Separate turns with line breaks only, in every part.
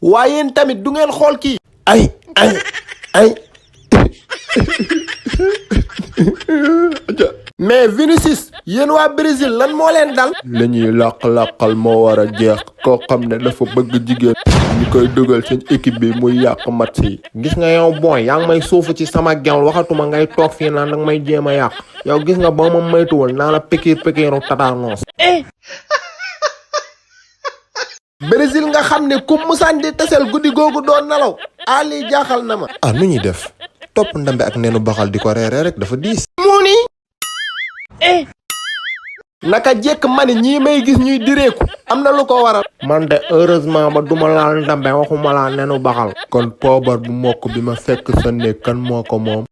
waaye yéen tamit du ngeen xool kii. ay mais Vinicius yéen waa Brésil lan moo leen dal. li ñuy làq-làqal moo war a jeex koo xam ne dafa bëgg jigéen ñu koy dugal seen équipe bi muy yàq match yi. gis nga yow booy yaa ngi may suufu ci sama gel waxatuma ngay toog fii naan nag may jéem a yàq yow gis nga boo ma maytuwul naa la pikiiru tatanoos. Brésil nga xam ne ku musaan di tasel guddi googu doon nelaw Ali jaaxal na ma. nu ñuy def topp ndambe ak neenu baxal di ko reere rek dafa diis. mu ni naka jekk mani ñii may gis ñuy direeku am na lu ko waral. man de heureusement ba duma laal ndambe waxuma laa neenu baxal. kon poobar bu mokk bi ma fekk sa néeg kan moo ko moom.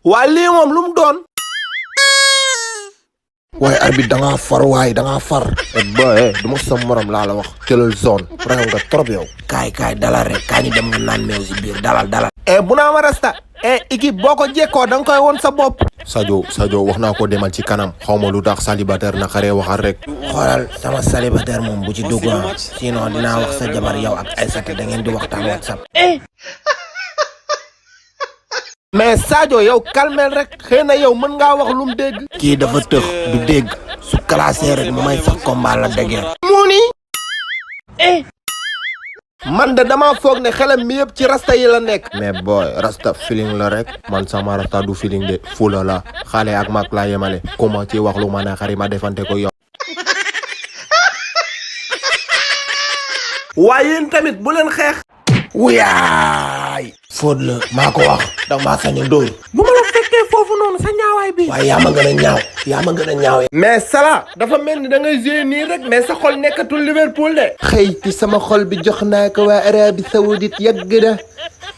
waa lii moom lu mu doon. waaye arbitre dangaa far waaye dangaa far. boy du ma sa morom laa la wax. jëlal zone ragal nga trop yow. kaay dalal rek kaa ñu dem nga naan meew si biir dalal. bu naa ma rasta. équipe boo ko jekkoo da nga koy won sa bopp. Sadio wax naa ko demal ci kanam xaw ma lu tax célibataire na xaree waxal rek. xoolal sama célibataire moom bu ci dugg sinon dinaa wax sa jabar yow ak Aïssata da ngeen di waxtaan WhatsApp. mais Sadio yow calmel rek xëy na yow mën ngaa wax lu mu dégg. kii dafa tëx du dégg su classé rek mu may sax combat la dégg. mu ni. man de dama foog ne xelam mi yëpp ci rasta yi la nekk. mais boy rasta feeling la rek. man sama rasta du feeling de fula la xale ak mag laa yemale. comment ci wax lu ma ne xari ma defante ko yow. waaye yéen tamit bu leen xeex. wuyaay. Fodé la maa ko wax. da maa sañ a dóor. bu ma la fekkee foofu noonu sa ñaawaay bi. waaye yaa ma gën a ñaaw. mais Salah dafa mel ni da ngay jouer nii rek mais sa xol nekkatul Liverpool de. xëyti sama xol bi jox naa ko waa Arabie Saoudite yàgg na.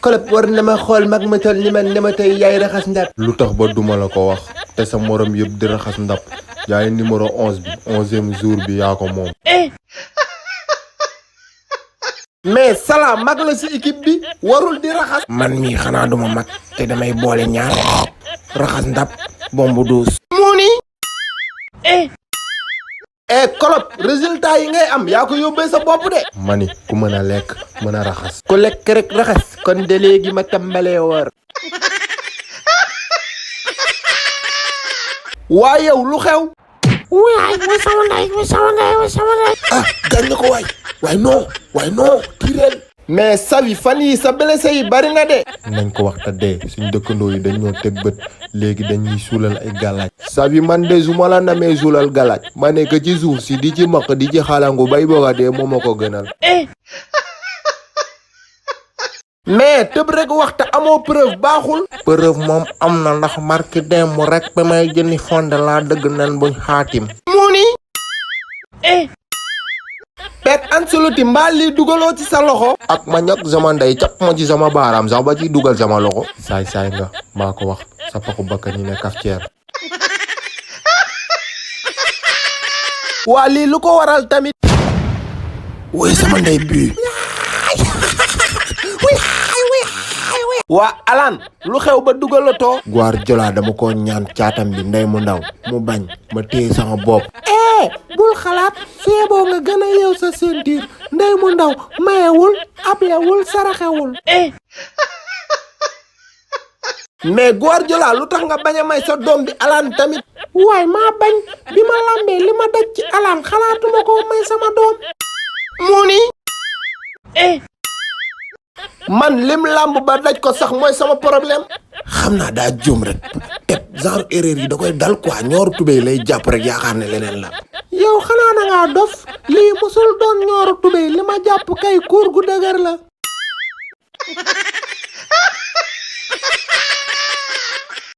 club war na ma xool mag ma toll ni man ne ma tey yaay raxas ndab. lu tax ba duma la ko wax te sa morom yëpp di raxas ndab yaay numéro 11 bi 11e jour bi yaa ko moom. mais Salah mag la ci équipe bi warul di raxas. man mii xanaa duma mag te damay boole ñaar raxas ndab bombu duus. mu ni. Klopp résultat yi ngay am yaa ko yóbbee sa bopp de. mani ku mën a lekk mën a raxas. ku lekk rek raxas. kon de léegi ma tàmbalee war. waa yow lu xew. waay sama ndey. gaañ na ko waay. waaye non tireel. mais Savi fan yi sa blessé yi bari na de. nañ ko wax te dee suñ dëkkandoo yi dañoo teg bët léegi dañuy suulal ay galaaj. Savi man de su ma la namee suulal galaaj ma nekk ci suuf si di ci maq di ci xalangu bay booga dee moo ma ko gënal. mais tëb rek waxta amoo preuve baaxul. preuve moom am na ndax marki dem mu rek ba may jëni fonde laa dëgg nan buñ xaatim. mu ni. Pep Ancelotti mbaa lii dugaloo ci sa loxo. ak ma ñàkk sama ndey cap ma ci sama baaraam sax ba ci dugal sama loxo. saay nga maa ko wax sa paxu bakkan yi ne cafetière. waa lii lu ko waral tamit. woy sama ndey bii. waa Alan lu xew ba dugalatoo. Guardiola dama ko ñaan caatam bi ndey mu ndaw mu bañ ma téye sama bopp. bul xalaat seeboo nga gën a yeew sa ceinture ndey mu ndaw mayewul ablewul saraxewul. mais Guardiola lu tax nga bañ a may sa doom bi Alan tamit. waaye maa bañ bi ma lambee li ma daj ci Alan xalaatuma ko may sama doom. mu ni. man lim lamb ba daj ko sax mooy sama problème. xam naa daa juum rek Pep genre erreur yi da koy dal quoi ñooru tubéy lay jàpp rek yaakaar ne leneen la. yow xanaa na ngaa dof lii musul doon ñooru tubéy li ma jàpp kay kuur gu dëgër la.